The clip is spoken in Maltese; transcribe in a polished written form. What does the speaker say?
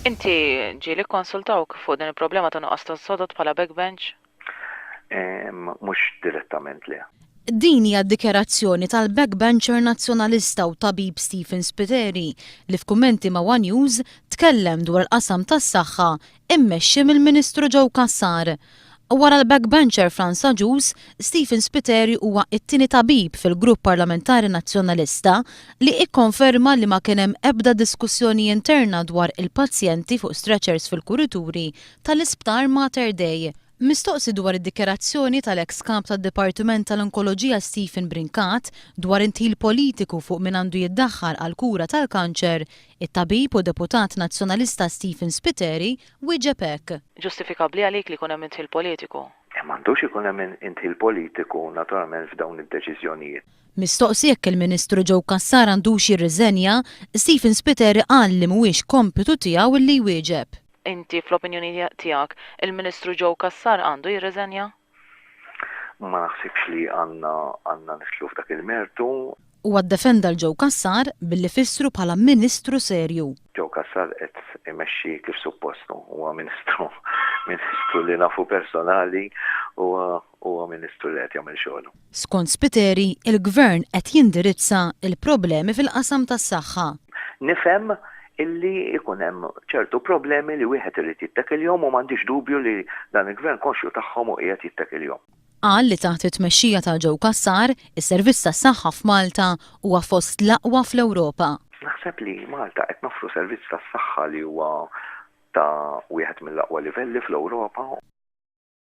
Inti ġieli kkonsultawk fuq din il-problema ta' nuqqas ta' sodod bħala backbench? Mhux direttament le. Din hija d-dikjarazzjoni tal-backbencher Nazzjonalista u tabib Stephen Spiteri li f'kummenti ma' one News tkellem dwar il-qasam tas-saħħa immexxi mill-Ministru Joe Cassar. Wara l-backbencher Frans Agius, Stephen Spiteri huwa t-tieni tabib fil-Grupp Parlamentari Nazzjonalista li ikkonferma li ma kien hemm ebda diskussjoni interna dwar il-pazjenti fuq stretchers fil-kurituri tal-Isptar Mater Dei. Mistoqsi dwar id-dikjarazzjoni tal-eks Kap tad-Dipartiment tal-Onkoloġija Stephen Brincat dwar indħil politiku fuq min għandu jiddaħħal għall-kura tal-kanċer, it-tabib u deputat Nazzjonalista Stephen Spiteri wieġeb hekk. Ġustifikabbli għalik li jkun hemm indħil politiku? M'għandux ikun hemm indħil politiku naturalment f'dawn id-deċiżjonijiet. Mistoqsi jekk il-Ministru Joe Cassar għandux jirriżenja, Stephen Spiteri qal li mhuwiex kompitu tiegħu li jwieġeb. Inti fl-opinjoni tiegħek, il-Ministru Joe Cassar għandu jirriżenja? Ma naħsibx li għandna għandna nidħlu f'dak il-mertu. Huwa ddefenda 'l Joe Cassar billi fissru bħala Ministru serju. Joe Cassar qed imexxi kif suppost hu. Huwa Ministru Ministru li nafu personali, huwa huwa Ministru li qed jagħmel xogħlu. Skont Spiteri, il-Gvern qed jindirizza l-problemi fil-qasam tas-saħħa. Nifhem illi jkun hemm ċertu problemi li wieħed irid jittekiljhom u m'għandix dubju li dan il-Gvern konxju tagħhom u qiegħed jittekiljhom. Qal li taħt it-tmexxija ta' Joe Cassar, is-servizz tas-saħħa f'Malta huwa fost l-aqwa fl-Ewropa. Naħseb li Malta qed noffru servizz tas-saħħa li huwa ta' wieħed mill-aqwa livelli fl-Ewropa.